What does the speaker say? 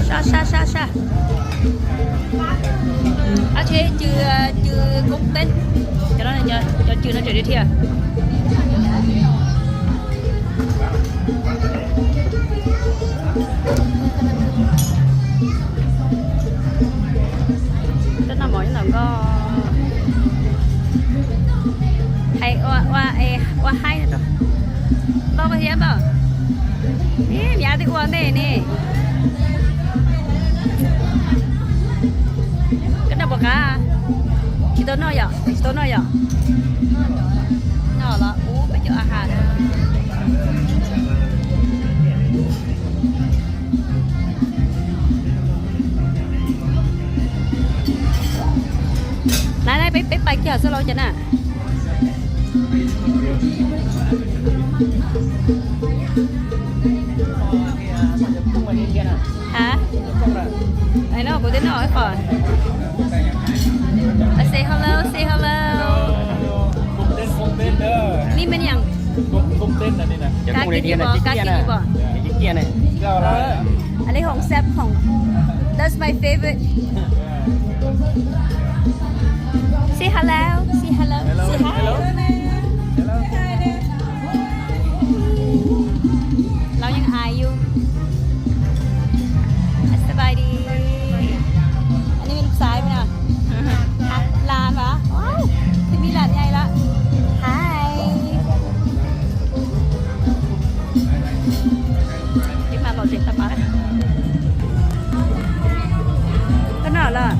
Sab sab sab sab. Ab tsheb cw, cw koob teeb. Cov no, cov cw no tseem dhia. Tuaj noj mov nyob ntawm nkoj. Hais ua, ua, ua haib rau. Npauj koj thiab npauj. Ib, me ab twb ua ntej ne. Koj noj puas qab? Tsis tau noj yom, tsis tau noj yom. Noj los ub peb cov a has na. Lawv, lawv, peb, peb pais kiag xwb los cas na. Hả? Ai no, kuv twb noj ib qho. Say hello, say hello. Ni me niam. Kab kis ni pom, kab kis ni pom. Alej Hong Sep Hong. That's my favorite. Say hello, say hello, say hi. เรายังอายอยู่ สบายดี อันนี้เป็นลูกชายไหมนะ หลานเหรอ ว้าว ที่มีหลานใหญ่ละ Hi. Cái mà bảo vệ tao bảo. Có nọ là